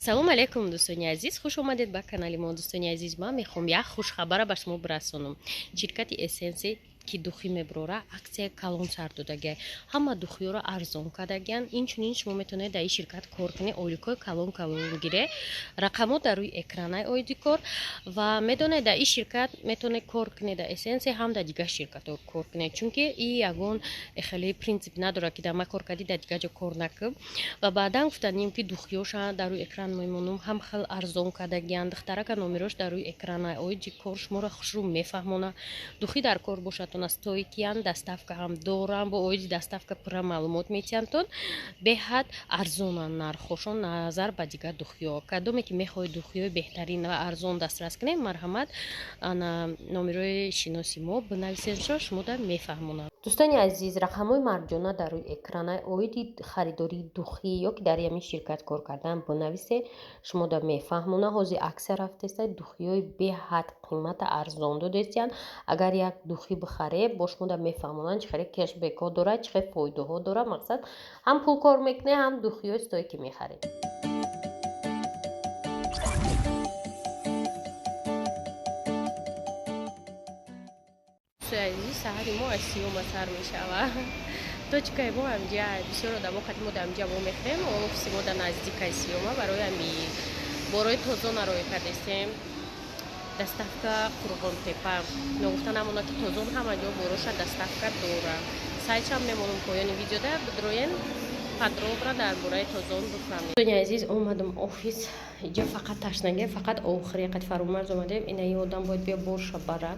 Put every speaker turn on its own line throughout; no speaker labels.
Ассалому алайкум, дӯстони азиз, хуш омадед ба канали мо. Дӯстони азиз, ман мехоҳам як хушхабара ба шумо бирасонам. Ширкати Эссенсе, ки духи меброра, аксия калон сар додагиай, ҳама духиёро арзон кардагиян. Инчунин шумо метавонед дар ин ширкат кор кунед, ойликҳои калон калон гире. Рақамҳо дар рӯи экранай оиди кор ва медонед, дар ин ширкат метавонед кор кунед, дар Эссенсе ҳам дар дигар ширкатҳо кор кунед, чунки и ягон хеле принсип надорад, ки дар ма кор кардӣ, дар дигар ҷо кор накун. Ва баъдан гуфтанем, ки духиёша дар рӯи экран мемонум, ҳам хел арзон кардагиян. Духтарака номерош дар рӯи экранай, оиди кор шуморо хушрӯ мефаҳмонад. Духи дар кор бошад, стойкиян, доставка ҳам дорам, бо оиди доставка пурра маълумот метиҳандтон. Беҳад арзонанд нархҳошон назар ба дигар духиё. Кадоме ки мехоҳед духиёи беҳтарин ва арзон дастрас кунед, марҳамат, ана номерои шиноси мо бинависедшо, шумода мефаҳмонам. Дӯстони азиз, рақамҳои марҷона дар рӯи экрана, оиди харидории духӣ ё ки дар ҳамин ширкат кор кардан бинависе, шумода мефаҳмона. Ҳозир аксия рафтеста, духиёи беҳад қимата арзон додестиянд. Агар як духӣ бихаре, бо шумода мефаҳмонанд, чӣ хеле кешбекҳо дорад, чӣ хел фоидаҳо дорад. Мақсад, ҳам пул кор мекунед, ҳам духиёи стойки мехаред. Азиз, саҳари мо аз сиёма сар мешавад. Точкаи мо ҳамҷа, бисёр одамо қати мо ҳамҷа мо мехӯрем. Офиси мо дар наздикаи сиёма. Барои ҳами борои тозона роя кардестем, доставка Қурғонтепа. Ногуфта намонад, ки Тозон ҳама ҷо бороша доставка дора. Сайтшам мемонам поёни видеода, бидроен, подробно дар бораи Тозон бифаҳмед. Дӯстони азиз, омадам офис, иҷо фақат ташнагӣ, фақат охири қад фаромарз омадем. Ина ин одам бояд бия борша бара.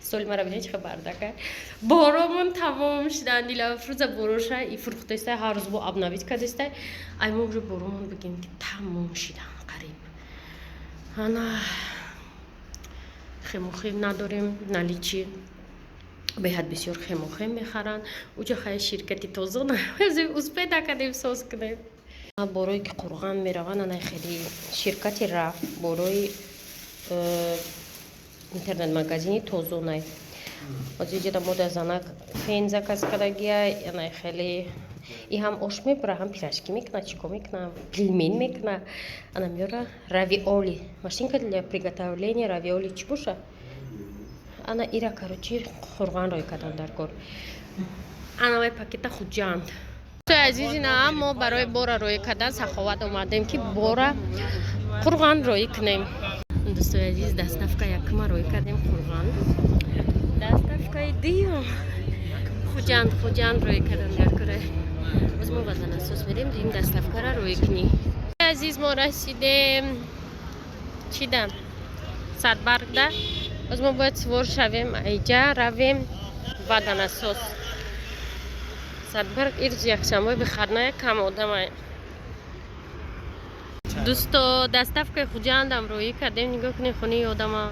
Соли мара бинед, чӣ хел бардака. Боромон тамом шудан. Дилафрӯза бороша и фурӯхтаиста, ҳар рӯз бо обновить кардиста. Ай мо уже боромон бигем, ки тамом шидан қариб. Ана хемохим надорем наличии, беҳад бисёр хемохем мехаранд. Уҷо хай ширкати Тозон успеть накардем соз кунем. Борое ки Қурған мераванд, ана хеле ширкати рафт, борои интернет-магазини Тозонай. Ҳозир иҷода мо дар занак фен заказ кардагиай. Ана хеле и ҳам ош мебура, ҳам пирожки мекуна, чӣ кор мекуна, пельмень мекуна. Ана меёра равиоли, машинка для приготовления равиоли чӣ боша. Ана ира, короче, Қурған рой кардан дар кор. Ана вай пакета Хуҷанд. Азиз, ина мо барои бора роӣ кардан Саховат омадем, ки бора Қурған роӣ кунем. Дӯстои азиз, доставка якума роӣ кардем Қурған, доставкаи дуюм Хуҷанд, Хуҷанд роӣ кардам дар кора. Боз мо ватанасос мерем, дуюм доставкара роӣ кунӣ. Азиз, мо расидем чида, Садбаргда. Боз мо бояд сувор шавем, айҷа равем ваданасос. Садбарг ирӯзи якшанбаи бихарная кам одамай. Дӯсто, доставкаи Хуҷандам роӣ кардем. Нигоҳ кунед, хонаи одама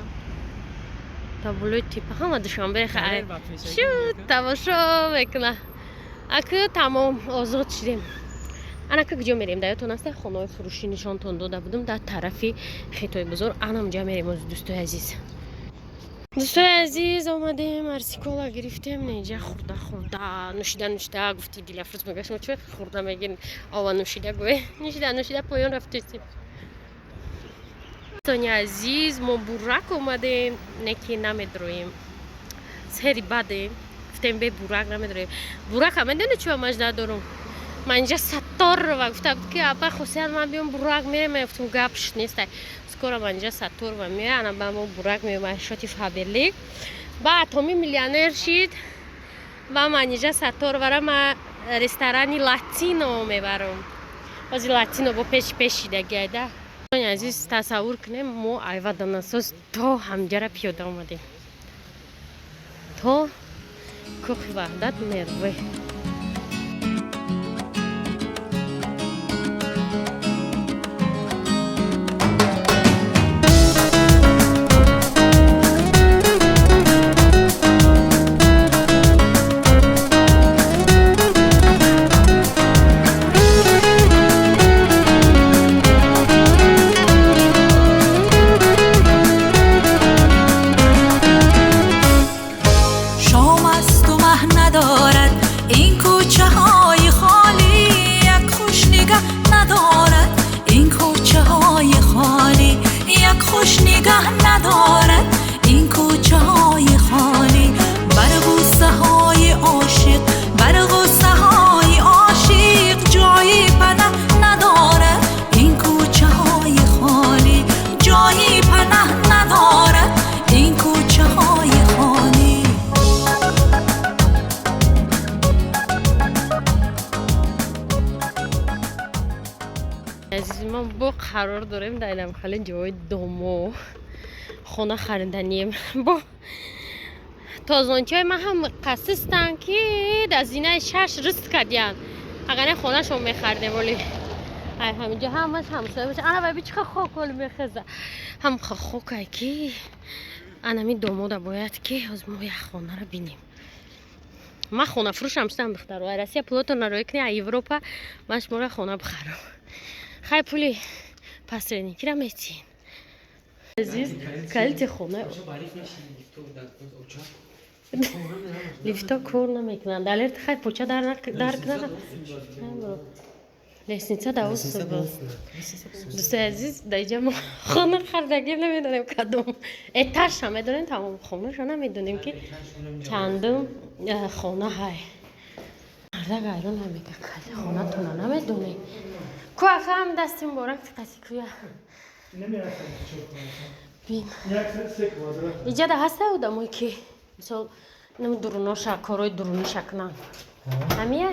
табулои типа ҳама Душанбе шуд, тамошо мекуна. Аку тамом, озод шудем. Анака куҷо мерем? Дар ёдтон аста, хонаҳои фурӯшӣ нишонтон дода будам дар тарафи Хитои бозор? Анамҷа мерем оз. Дӯстои азиз, дӯстои азиз, омадем, арсикола гирифтем. Неҷа хурда хурда, нӯшида нӯшида гуфти Дилафрӯз мега, шумо чӣ хурда мегин, ова нӯшида гӯе. Нӯшида нӯшида поён рафтестем. Дӯстони азиз, мо бурак омадем, не ки намедроем, сери бадем, гуфтем бе бурак намедроем. Бурака медони чӣ маж надорум. Ман инҷа Сатторова гуфта буд, ки апа Хусейн, ман биём, бурак мерем. Гуфтум, гапш нестай, скоро ман инҷа Сатторова меоя, ана ба мо бурак меоям, шоти Фаберлик. Ба атоми миллионер шид ва ман инҷа Сатторовара ма ресторани Латино мебарам. Ҳозир Латино бо пеш пеш шидагиайда. Азиз, тасаввур кунем, мо айваданасоз то ҳамҷара пиёда омадем, то Кӯхи Ваҳдат мерве.
Шом асту маҳ надорад.
Қарор дорем дар инамхали ҷои домо, хона хариданием. Бо тозончиҳои ман ҳам қасистанд, ки дар зинаи шаш рист кардиянд. Агар не, хонашон мехардем. Оли ай ҳаминҷо ҳамаш ҳамсоя боша. Ана вай, бичи хок оли мехеза, ҳам хокай, ки анами домода бояд, ки ҳозир мо як хонаро бинем. Ман хонафурӯшам шудам, духтаро. Ай Россия пулотонро роӣ кунӣ, ай Европа ман шуморо хона бихарам. Хай, пули посредникира метиҳем. Азиз, калити хона. Лифто кор намекунанд, далерти. Хай, поча дар кунад, лестница да. Дӯстои азиз, дар иҷа мо хона хардагим, намедонем кадом этажша медонем, тамом хонаша намедонем, ки чандум хона ҳай. Марда гайрон мега, кали хонатона намедонем ку. Ака, дасти муборак, қати куя бин. Иҷада ҳаста одамое, ки мисол дуруноша, корҳои дуруниша кунанд, ҳамия?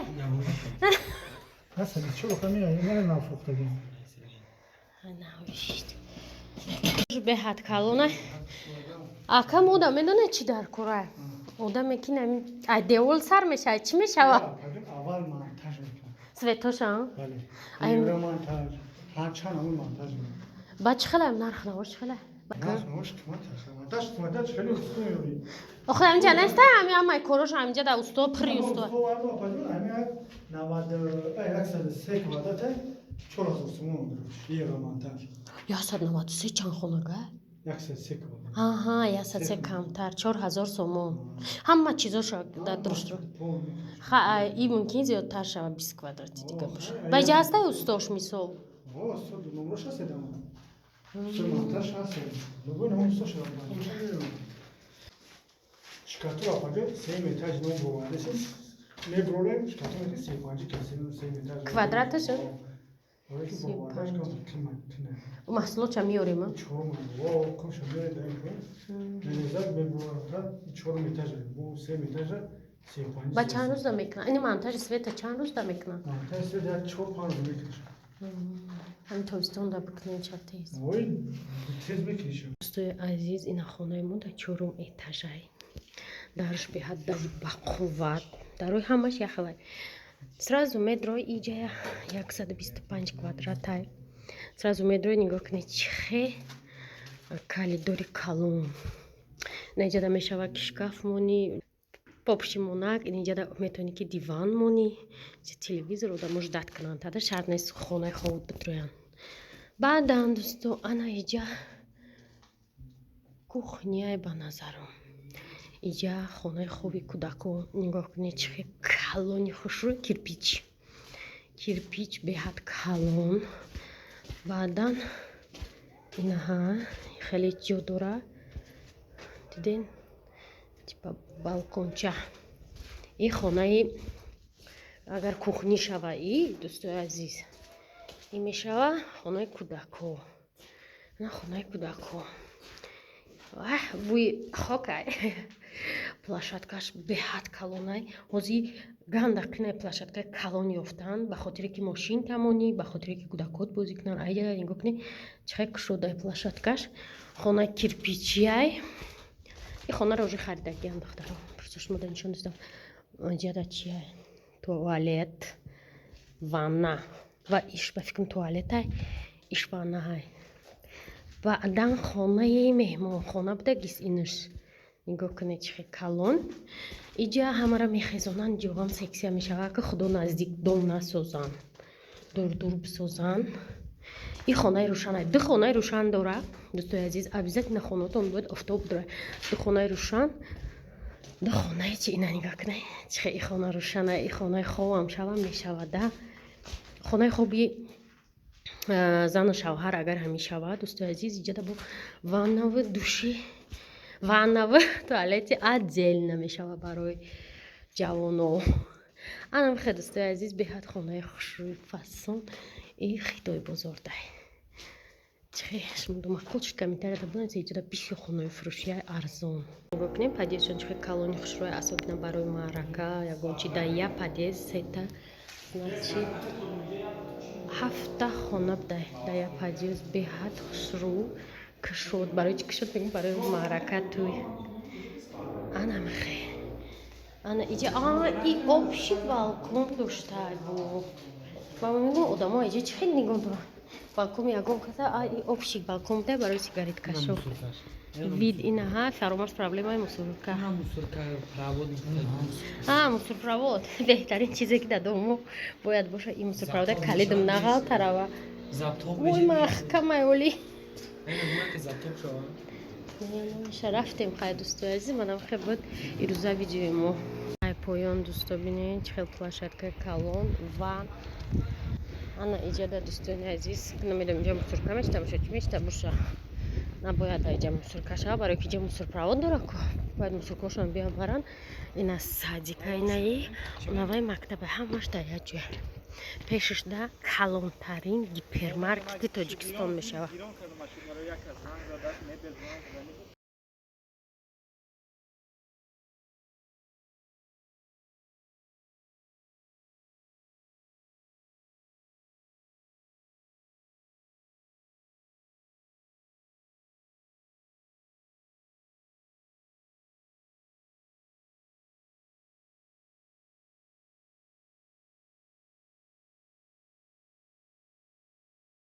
Ҳаста, чо ҳамия, мана нафрӯхтагӣ.
Навишт беҳад калона. Ака, мода медонед, чӣ дар кора? Одаме, ки ай девол сар мешавад, чӣ мешавад?
Аввал монтаж мекунам.
Светоша?
Бале, монтаж, ҳарчанд ҳамон монтаж мекунам.
Ба чӣ хеле нарх навош, чӣ хеле?
Нарх навош қимат аст. Монтаж, монтаж хеле усто меёбӣ.
Охи, ҳаминҷа неста, ҳами ҳамаи корош ҳаминҷа да усто, пури усто.
Ҳами 91,03 квадрата 4000 сомон евро монтаж.
193 чанд хонага?
103 квадрат.
Аҳа, 103 камтар, 4000 сомон. Ҳама чизошо дар дурустро. Ха, и мумкин зиёдтар шава, 20 квадрати дига боша. Ба иҷа ҳастай устош, мисол?
Номрош ҳаст, дама. Монтаж ҳаст. Любой ном устош. Шкатура пага сеюм этаж ном бовардесис. Меброрем, шкатура 35 каси сеюм этаж.
Квадраташ? Маҳсулотша меёрем?
Чорум комша меёрем, даем, мерезад, мебурад, чорум этажа, бо сеюм этажа.
Ба чанд рӯзда мекунад ини монтажи света, чанд рӯзда мекунад?
Монтажи света як 4-5 рӯз мекашад.
Ҳамин тобистонда бикунем, ча тез.
Ой, тез мекашад.
Дӯстои азиз, ина хонаи мо дар чорум этажай. Дарш беҳад дари бақувват, дарои ҳамаш яхелай. Сразу медрои, иҷая 125 квадратай. Сразу медрои, нигоҳ кунед, чихе калидори калон. Инаҷада мешавад ки шкаф монӣ, попшимонак. Иниҷада метавонӣ, ки диван монӣ, телевизор, одамо ждать кунанд, тада шарт нест хонаи ховуд битроянд. Баъдан, дӯсто, ана иҷа кухняй. Ба назарам, иҷа хонаи хоби кӯдакон. Нигоҳ кунед, чихе калони хушрӯй, кирпич, кирпич, беҳад калон. Баъдан инаҳа хеле ҷо дора, диден, типа балконча. И хонаи агар кухни шава, и дӯстои азиз, и мешава хонаи кӯдако. На, хонаи кӯдако. Ваҳ, бӯи хокай. Площадкаш беҳад калонай. Ҳозир ганда қинай площадкаи калон ёфтан, ба хотире ки мошин тамонӣ, ба хотире ки кӯдакот бозӣ кунанд. Айҷа нигоҳ кунед, чихел кушодай площадкаш. Хонаи кирпичиай. И хонаро уже харидагиам, духтаро, просто шумо да нишон додам. Ҷада чия? Туалет, ванна ва иш, ба фикрам, туалетай, иш ваннаҳай. Баъдан хонаи меҳмонхона буда гис инуш. Нигоҳ кунед, чихел калон. Иҷа ҳамаро мехезонанд, ҷоҳам сексия мешавад, ки худо наздик дом насозанд, дур-дур бисозанд. И хонаи рӯшанай, ду хонаи рӯшан дора. Дӯстои азиз, обязательно хонаотон бояд офтоб дора. Ду хонаи рӯшан, ду хонаи чи. Ина нигоҳ кунед, чихел и хона рӯшана. И хонаи хобам шава мешавад да, хонаи хоби зану шавҳар агар ҳамин шавад. Дӯстои азиз, иҷада бо ваннаву души, ваннаву туалети отдельно мешавад барои ҷавоно. Анам хе, дӯстои азиз, беҳад хонаи хушрӯи фасон. И хитои бозордай. Чихе шумо думақул шуд, комментарияда бинависед. Иҷода бисёр хонаи фурӯшияи арзон. Нигоҳ кунем, подъездшон чихе калони хушрӯй, особенно барои маърака, ягон чи. Да я подъезд сета, значит, Ҳафта хона будай дар як подъезд, беҳад хушрӯ, кушод. Барои чӣ кушод мегӯм? Барои маърака, тӯй. Ана михе, ана иҷа, а и общий балкон доштай бу. Ман мегӯм, одамо иҷа чӣ хел нигоҳ доранд балкон ягон каса. А и общий балкон будай барои сигареткашо. Вид инаҳа. Фаромарз, проблемаи мусорка, а мусорпровод беҳтарин чизе, ки дар домо бояд боша, и мусорпровода. Калидам нағалтарава. Ой, маҳкамай, оли намеша. Рафтем. Хай, дӯстои азиз, манам хел буд ирӯза видеои мо. Ай поён, дӯсто, бинед, чӣ хел площадкаи калон. Ва ана иҷада, дӯстони азиз, намедонам, инҷа мусорка мешта боша, чӣ мешта боша. Набояд иҷа мусорка шава, барои ки иҷа мусорпровод дора ку, бояд мусоркошон биёбаранд. Ина садика, инаи наваи мактаба, ҳамаш дар як ҷоя. Пешашда калонтарин гипермаркети Тоҷикистон мешавад.